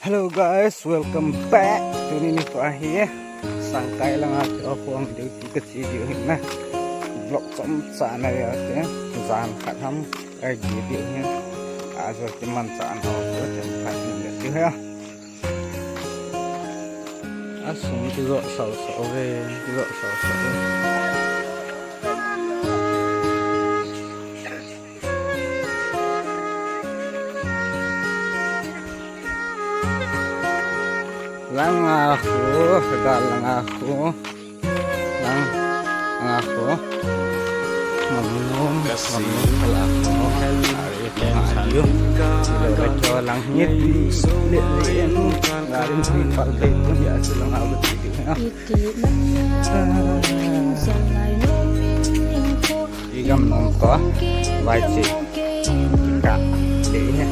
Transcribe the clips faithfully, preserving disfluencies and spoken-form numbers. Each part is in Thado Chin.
Hello guys, welcome back. Tuni nikho hi Sangkai langa chu akhong duty kache diu ahin na. Vlog chomcha na ya te. Jan khat ham ahi diu ahin. Ajo kimanchah na ho chu chomkhat hin le diu ahi. Asung kijo sao sao ve, kijo sao sao ve. Langa khu, ga langa khu. Langa khu. Mamnum, mamnum pala khu. Ari, ari, ari. Lo, lo, lang hit. Le, le, em. Garin pal kai pun ya, langa khu. Igam nom ko, vai chi. Ka, de ne.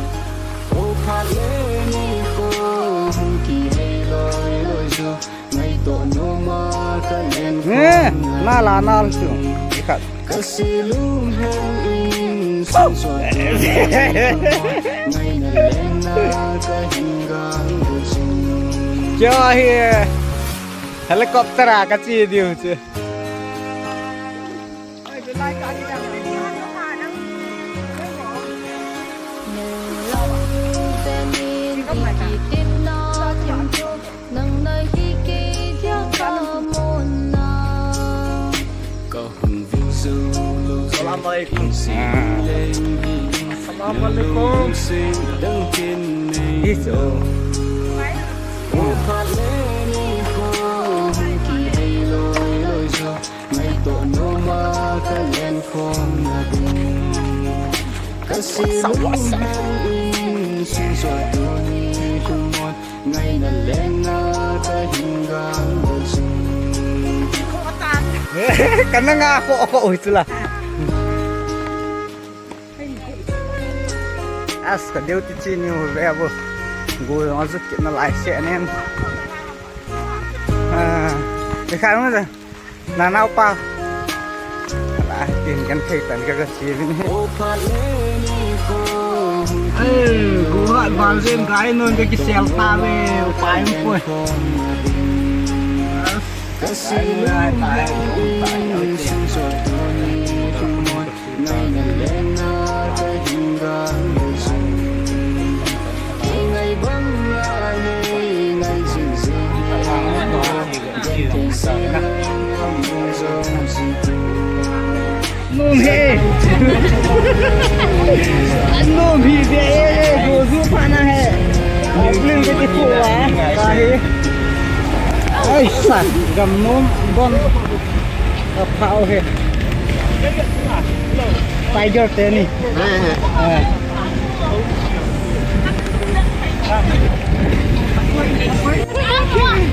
Eh, na la na chu. Ikat. Kya hai? Helicopter a kache diu chu. Assalamualaikum. Assalamualaikum. Isu. Kana nga ko ko ui tula. As ka deu ti chi ni u ve bu. Gu yong azu kit na lai se nen. Ah, e kha mo da. Na nau pa. Ala, tin kan thei tan ka ka chi vin he. Ai, gu ha bal zen gai non ka ki sel ta ve, pa em ko. As, ai, ai, ai, ai, ai. Nom hi. Nom hi ve, eh, eh, go zu pa na hai. Film ke ti ko a. Ka hi. Ai sa, gam nom bon. Ka phao he. Tiger te ni.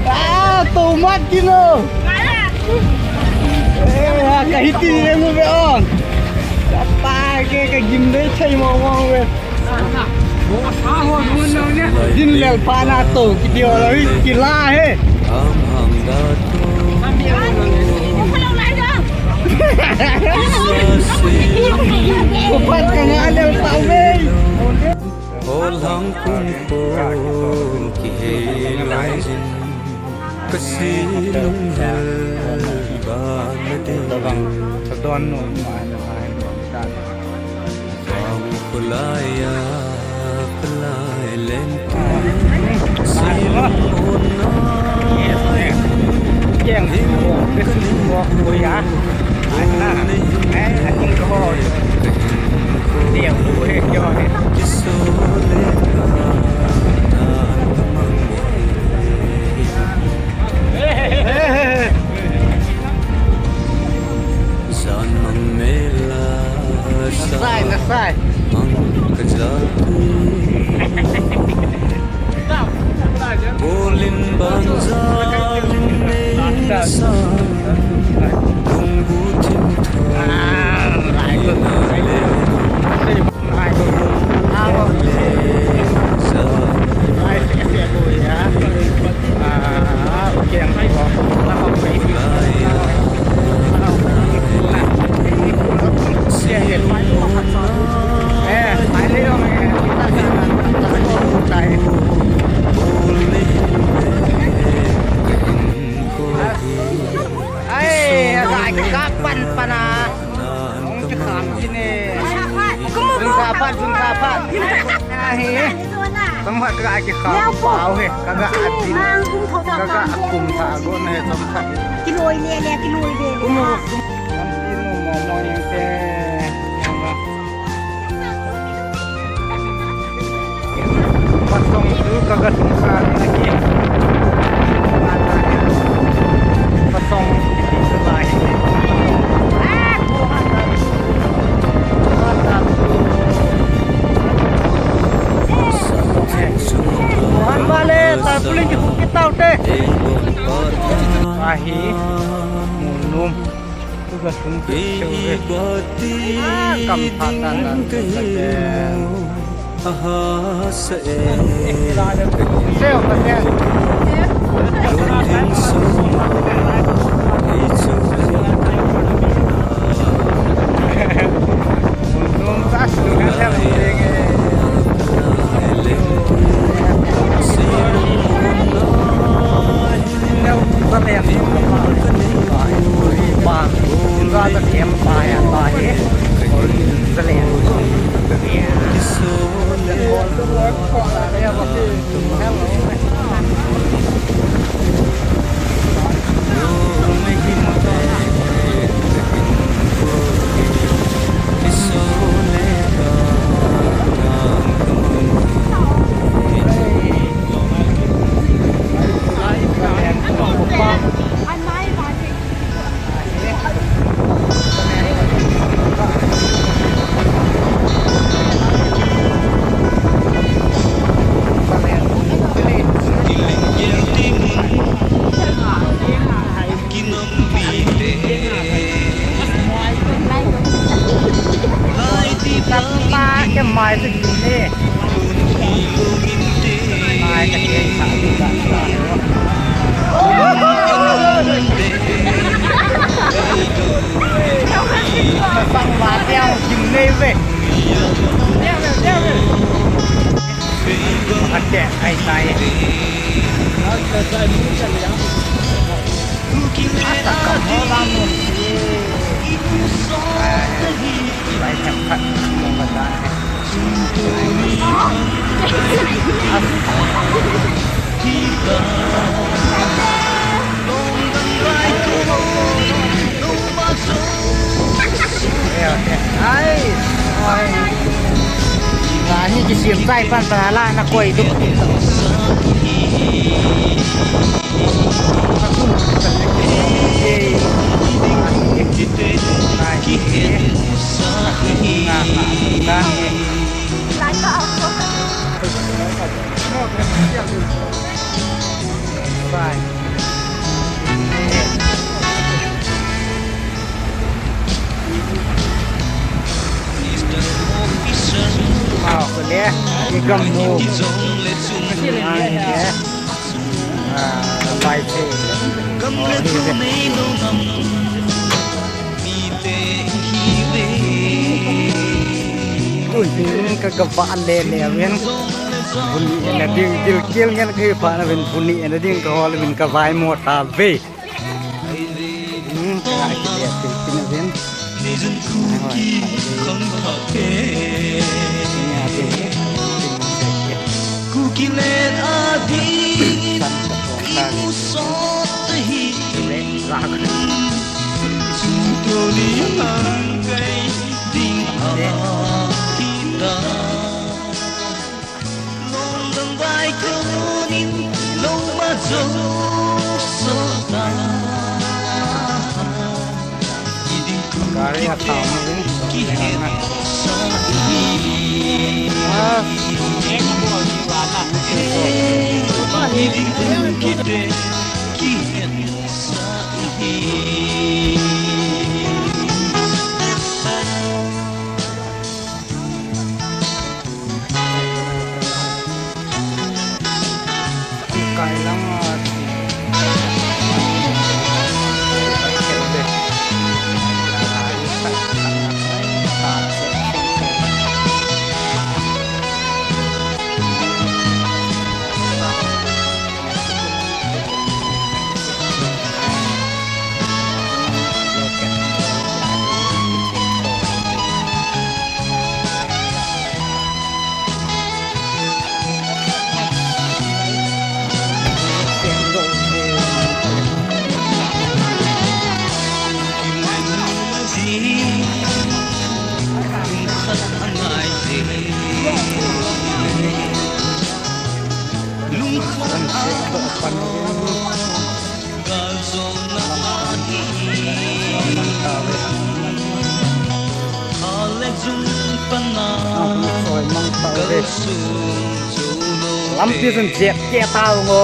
Ah, tomat kilo. Eh, ha, ka hiti ye mo ve ong. Ka pa ke ka gim dei chai mo mo ve. Din lel pa na to, ki dio la, ki la he. Ko pat ka nga lel pa ve. Hol hang kum ko ki he lai jin. Kasi lung hel ba na de. Don no ma na. Nasai, nasai. Chomkhat kaga kikhah pau hi, kaga adin, kaga akum tha go na hi chomkhat. Kiloi le le, kiloi le le. Kum, kum, kum, mo, mo, mo, te. Pasong chu kaga lhung kha na hi. Pasong chu lai. Mohan vale, tarpaulin kikhum kit taute. Ahi, munum. Tuga lhung kit cheu ve. Ah, kam pha tan dan chu ka te. Seo ka te. Nung sa su na lem ding e. Nau ba le ni ba. Ba. Ba ta kem ba ya ba e. Ba le. Tapa ke mai tu ni. Mai ka ke sa tu ka sa. Sang wa tiang kim nei ve. Ate ai tai. Asa kam ho lang mo. Ai, ai, ai, ai, ai, ai, ai, ai, ai. Ai, ai. Ani kisiem tai pan pan ala na koi duk. Bye. Wow, kule, igam nu. Ai, eh. Ah, bai che. Oh, hi, hi. Ui, ka, ka va le le ven. Buni na ding, dil kil ngen ka hi pha na ven, buni na ding ka hol ven ka vai mo ta ve. Hmm, ka ai ki le, ki, ki na ven. Ai, ai, ai. Ni a ven. Kukiland a ding, i mu sot hi. Chu tuni hang kai ding a hi ta. Lungdong vai tunin lungma jong sota. Gari a thang ni. Kihen sa hi. Ah. Kihen sa hi. Lampi sun chep ke ta ngo.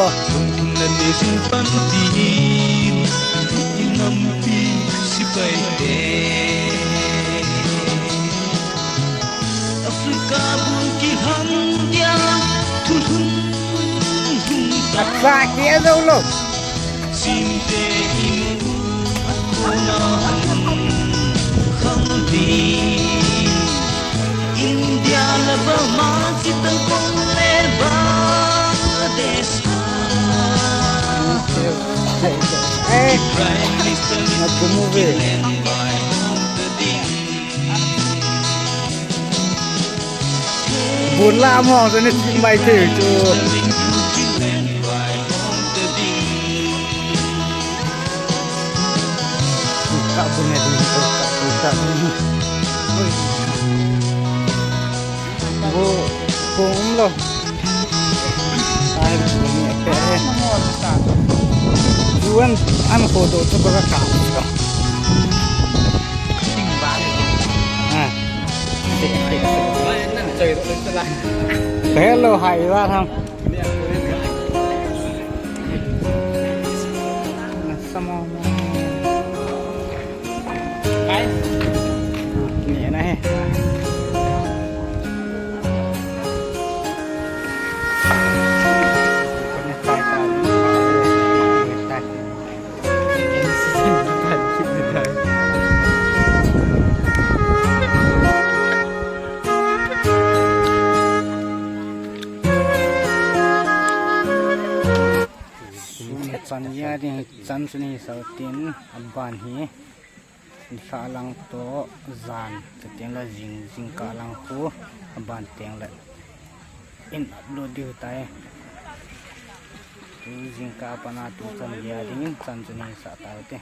Africa bun kihang dia, thu lhung lhung ta. Asa kia zo lo. Sinte in kona hang di. India la ba ma sita kong le ba des. Eh, Prime Minister na kumuve. Bula mo, so ni mai thei chu. Ka bun ne ding ko, ka bun, ka bun. Oi. Bo, bo um lo. Ai, bo ni pe. Duan an ko do to ka ka. Ah. Hello, hai, ra tham. Ni na he. Chan ya ding hi, chan chu ni sa tin, aban hi nikha lang toh jan, chuteng le jing, jingkah lang khu, aban teng le in upload diu tai. Tu jingkah a pat a tu chan ya ding in chan chu ni sa tai te.